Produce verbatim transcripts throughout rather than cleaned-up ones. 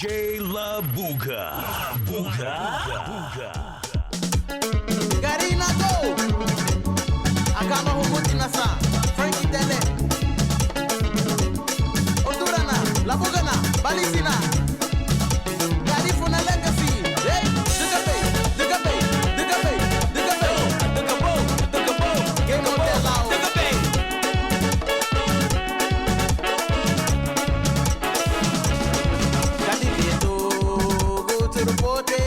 Kei la buga, buga, buga. Garinagu. Agama humutina san, Frankie Tele. Oturana, Labugana, Balisina. Garifuna Legacy. Hey, dugabei, dugabei, dugabei, dugabei, dugabou, dugabou, dugabou, dugabei. Gadidietu gúchuru bote,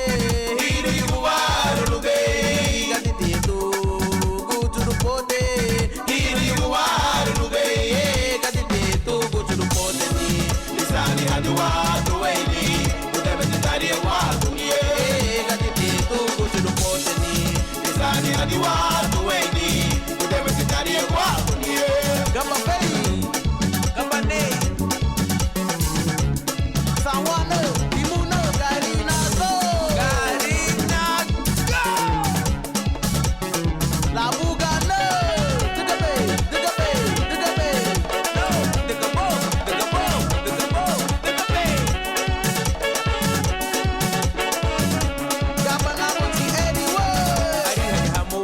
hiri yuguwaru lubéi. Gadidietu gúchuru bote, hiri yuguwaru lubéi. Gadidietu gúchuru bote ni, lisaani hadiwa tuweini, gudemeti darí wagunié. Gadidietu gúchuru bote ni, lisaani hadiwa tuweini, gudemeti darí wagunié. Gababei, gabanei. San Juan nau, Timu nau, Garinagu. Garinagu. Labuga nau, dugabei, dugabei, dugabei. Nau, dugabou, dugabou, dugabou, dugabei. Gabanaguti eriwo. Ariha hamu.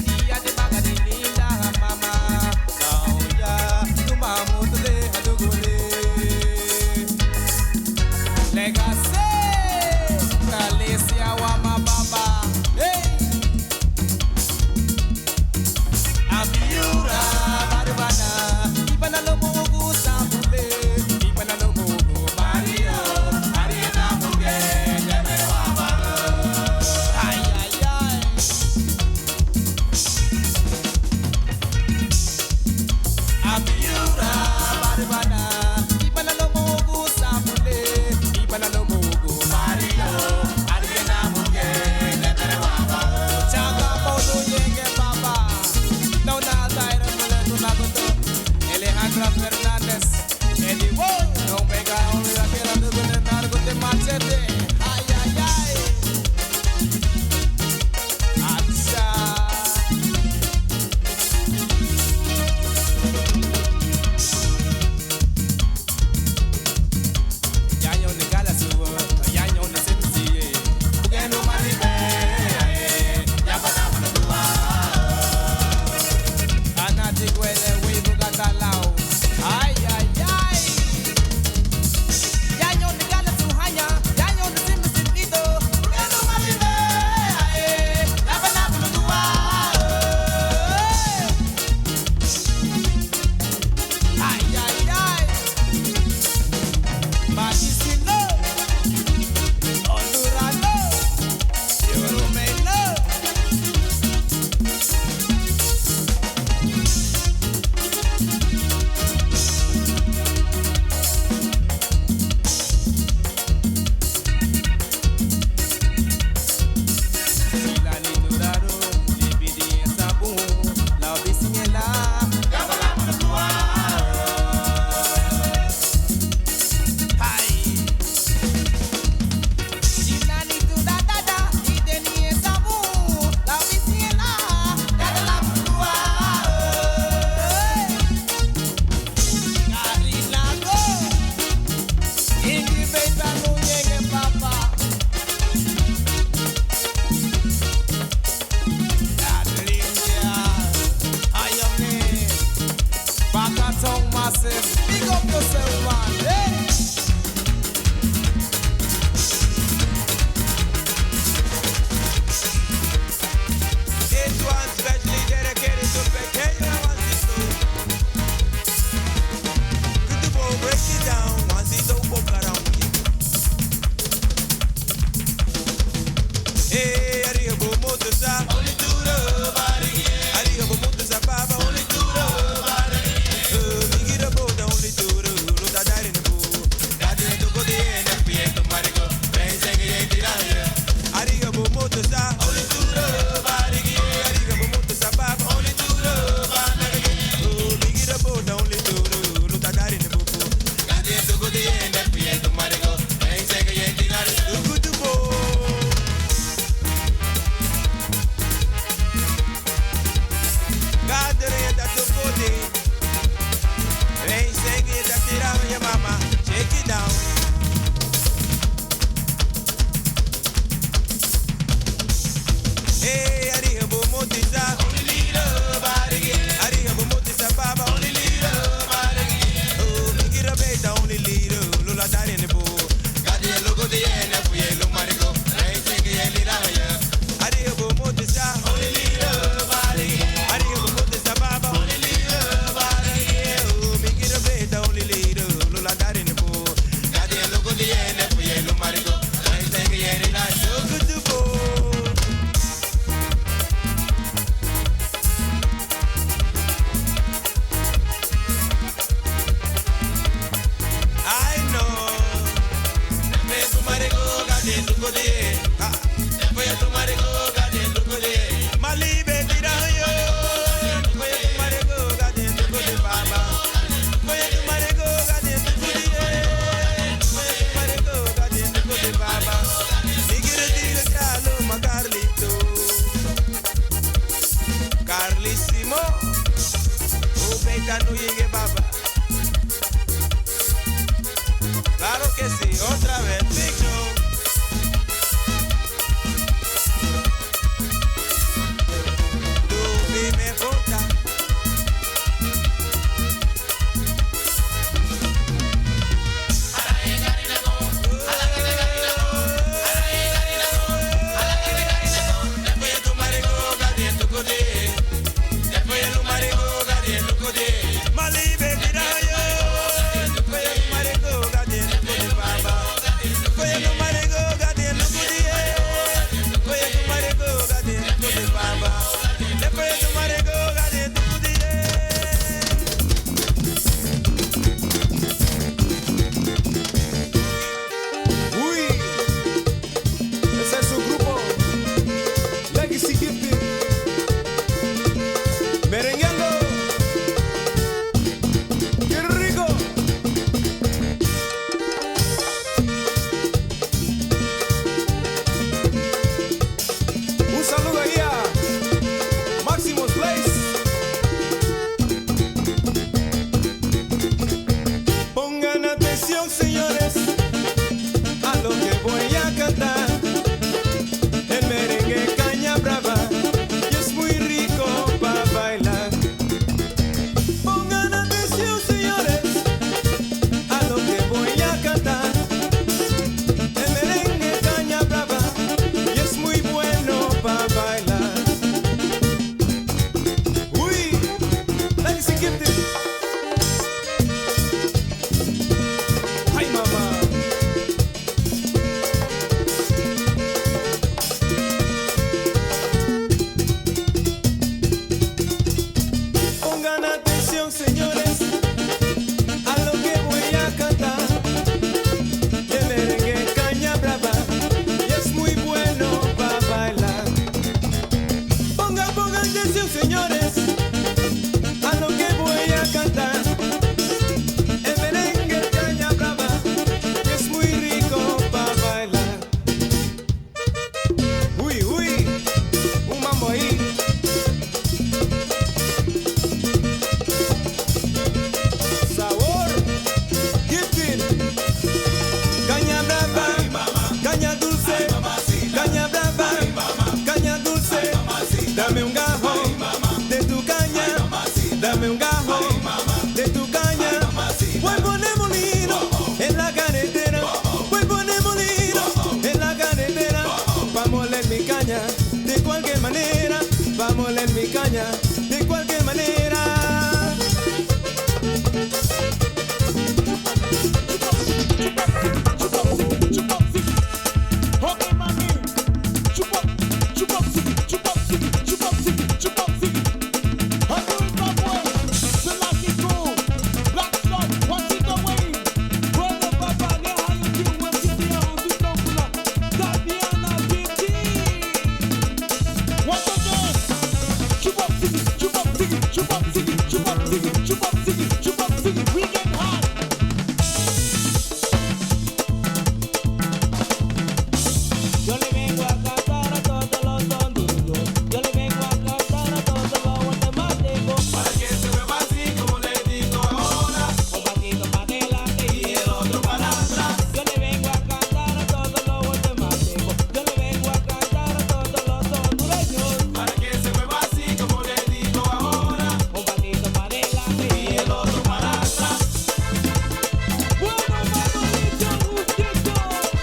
Tia de bagari linda mama, kauya, tuma mutu de hadugule. Legase, Galicia wama baba, hey. Abiura baribana, ibana lomugu sabule, ibana lomugu bario, ariana muge, yebere wabana. Ay, ay, ay. Abiura baribana, ibana lomugu sabule, ibana lomugu bario, ariana muge, yebere wabana. Chaga monu yenge baba, nona zaira mule tunaguto, Alejandra Fernández. Anyway, no me cae un día que la tuve en el narco de machete. Ay, ay, ay. Acha. Ya yo ni gala subo, ya yo ni se me sigue. Porque no me arribé, ya pasamos los duaos. Anati kwele wibu gatalau. Ay, ay, ay. Ya yo ni gala suhaya, ya yo ni simi simido. Porque no me arribé, eh, la bana bulutua. Ay, ay, ay. Matisino, Hondurano, Yurumeno. Big up yourself, man. Hey! This one specially dedicated to Pequeño Juancito. Good boy, break it down. Juancito, boca down. Eh, ariha bo moto sa. Ariha bo moto sa, baba. Eh, migira bo da only turu, lo ta dari ni bu. Ven, shake it, tira, oye, mama, shake it down. Hey, ariha bo moti sa. Ariha bo moti sa, baba. Oh, migira beta only little, lula dari ni bo. Ariha bo moti sa. Ariha bo moti sa, baba. Oh, migira beta only little, lula dari ni bo. Ay, no. Carlísimo, un beta no llegue, baba. Claro que sí, otra vez, Big Joe. Tu Señores, a lo que voy a cantar, el merengue Caña Brava, que es muy rico pa bailar. Uy, uy, un mambo ahí. Sabor, gifting. Caña brava, caña dulce, caña brava, caña dulce. Dame un gajo de tu caña, dame un gajo de tu caña. Voy poner molino en la carretera, voy poner molino en la carretera, pa moler mi caña de cualquier manera, pa moler mi caña de cualquier manera. Once again, jump up, sing it, jump up, sing it, jump up, sing it, jump up, sing it, jump up, sing it. We get hot. Yo le vengo a cantar a todos los hondureños. Yo le vengo a cantar a todos los guatemaltecos. Para que se mueva así como le digo ahora. Un pasito para adelante y el otro para atrás. Yo le vengo a cantar a todos los guatemaltecos. Yo le vengo a cantar a todos los hondureños. Para que se mueva así como le digo ahora. Un pasito para adelante y el otro para atrás. Bueno, Manolito, Justito, Dominó,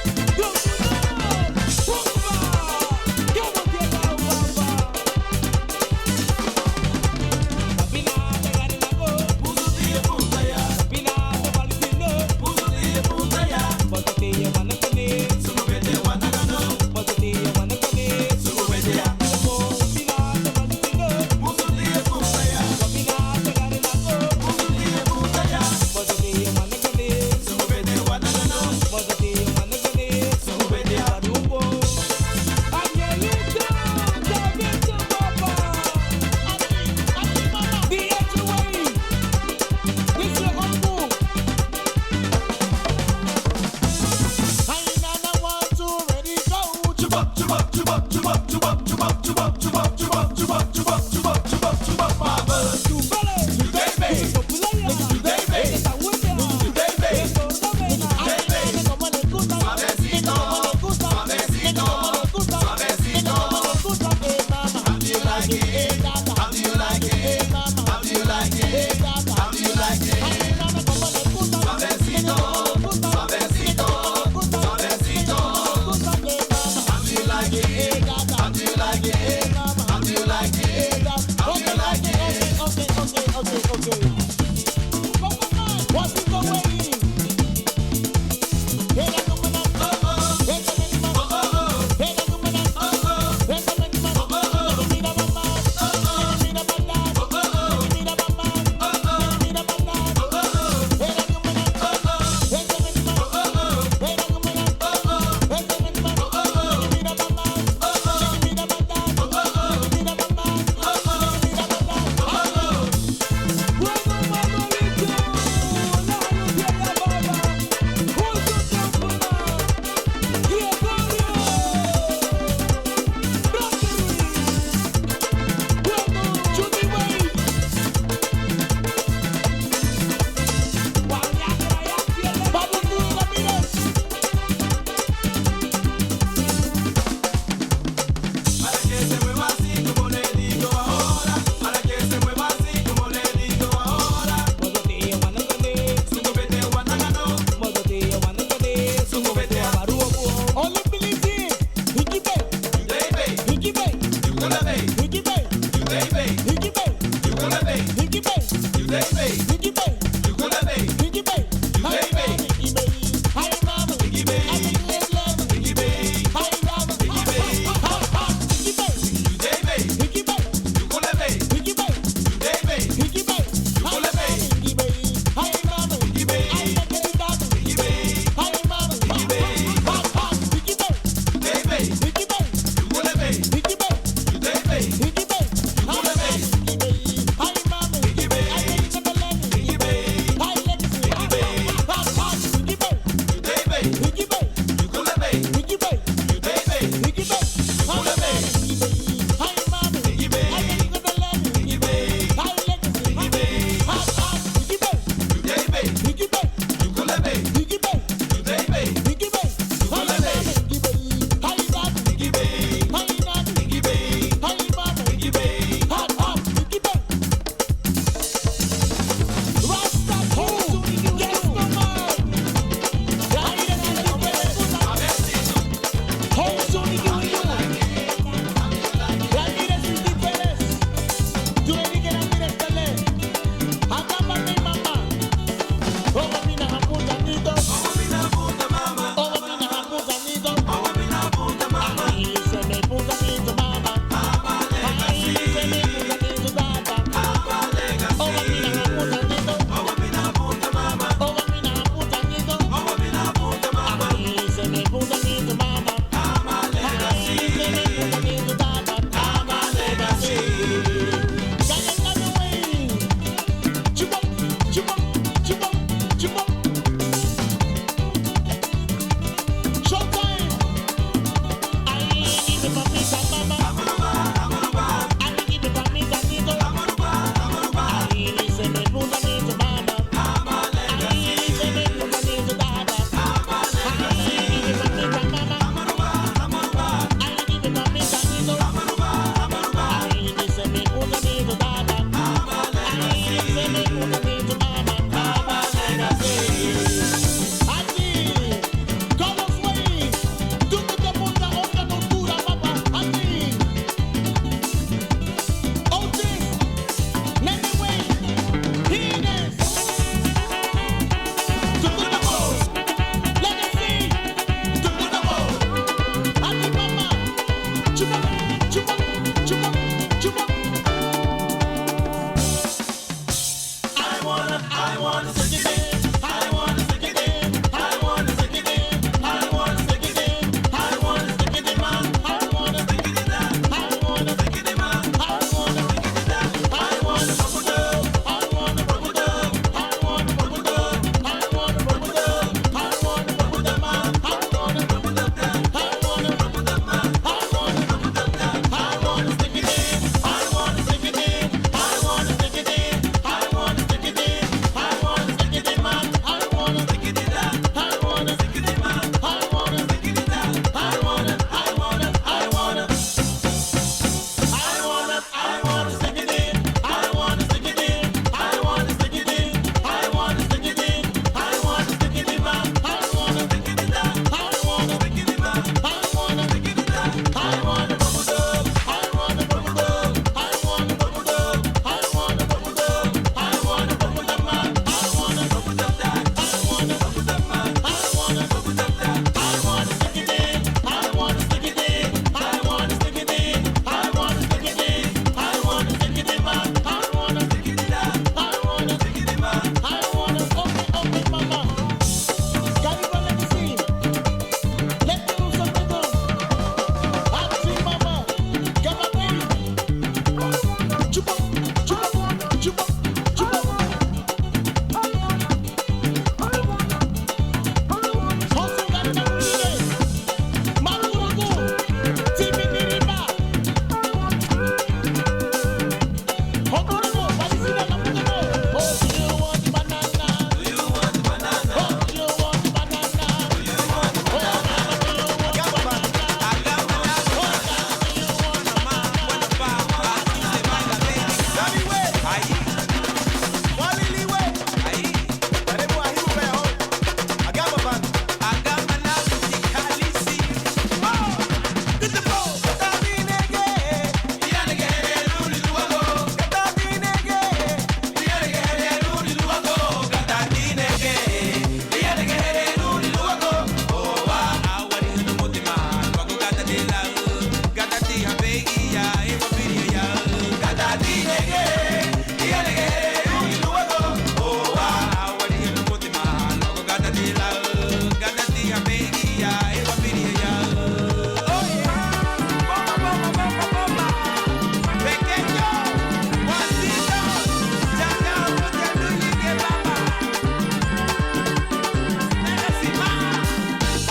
Pumba, ¿cómo queda, papá?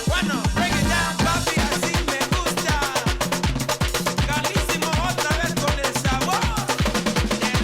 Bueno, break it down, papi, así me gusta. Calísimo otra vez con el sabor del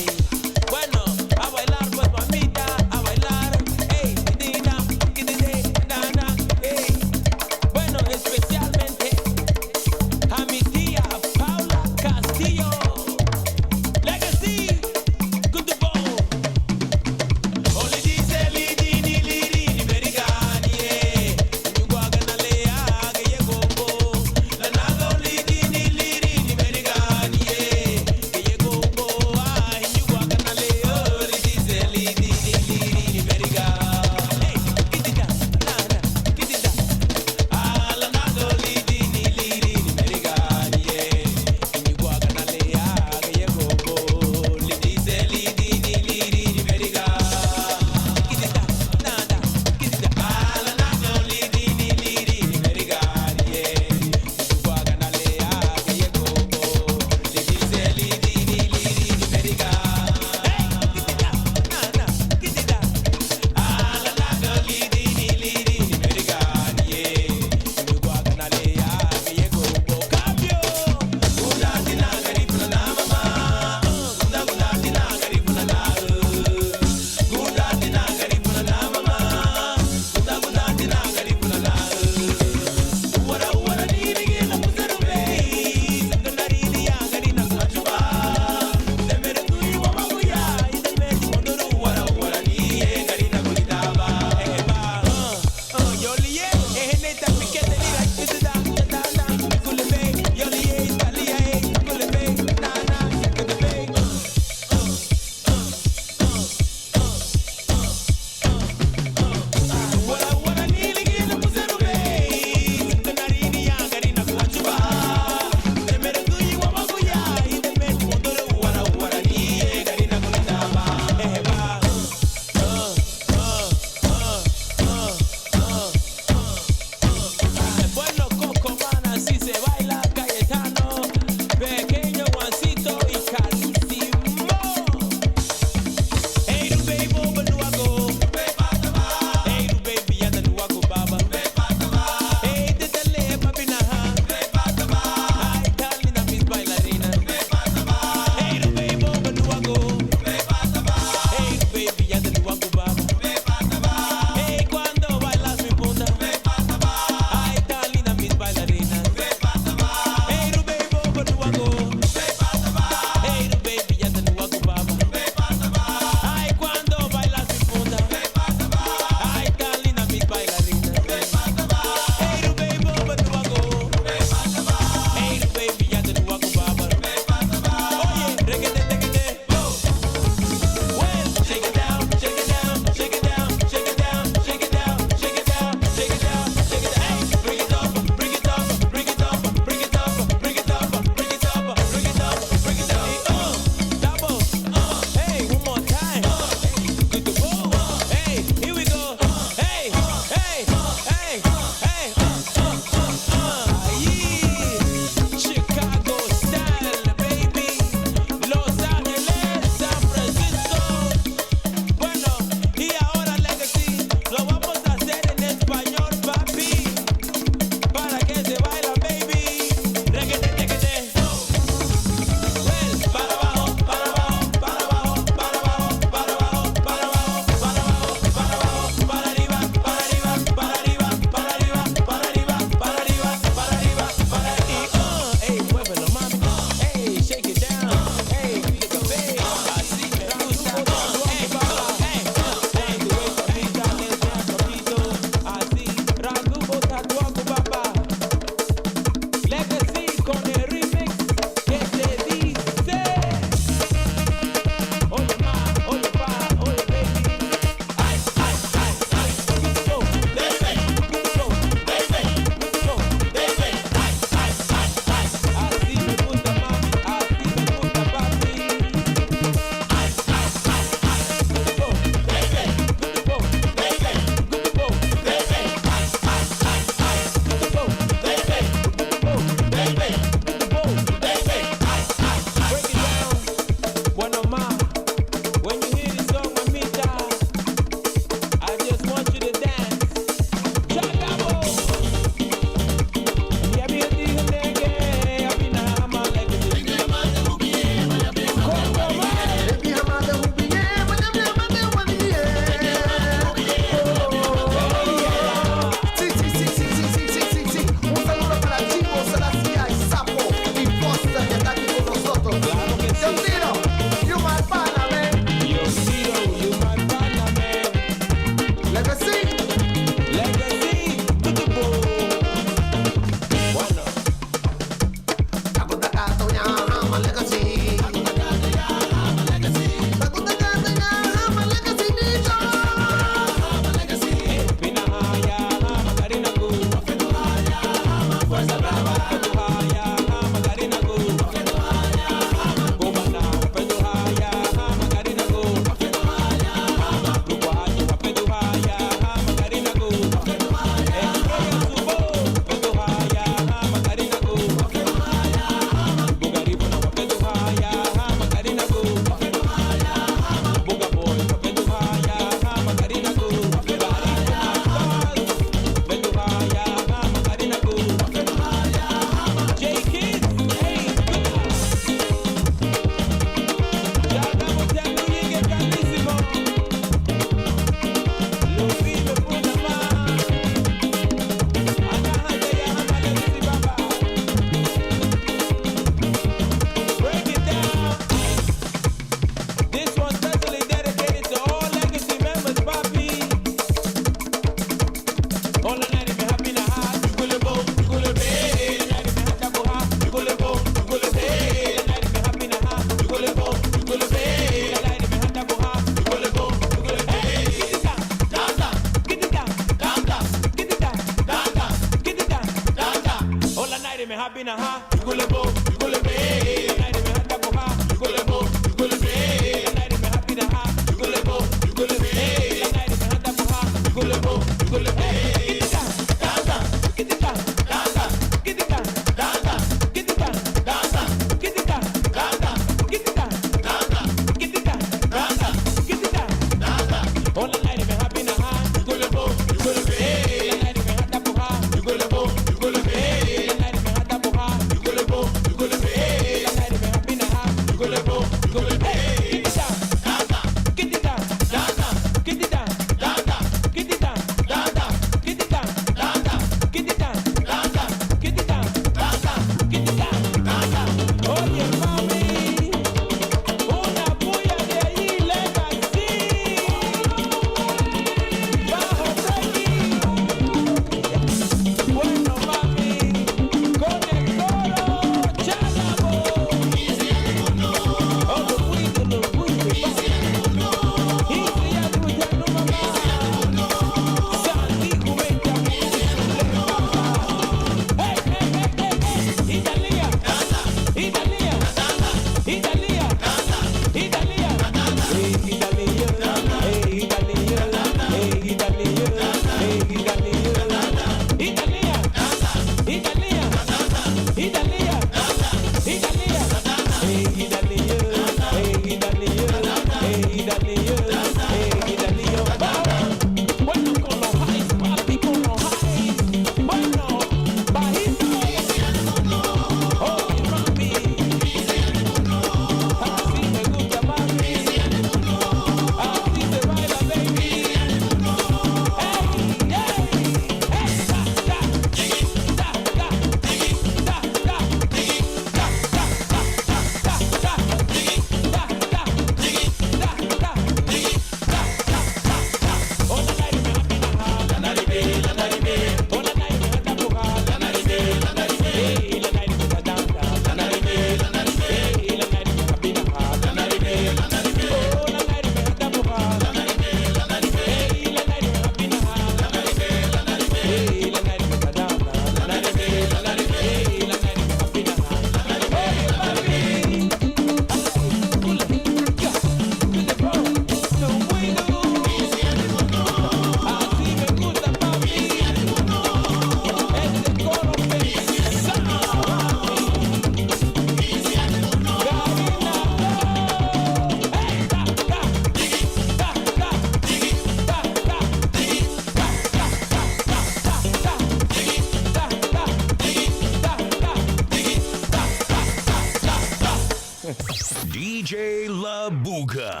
Buga,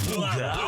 Buga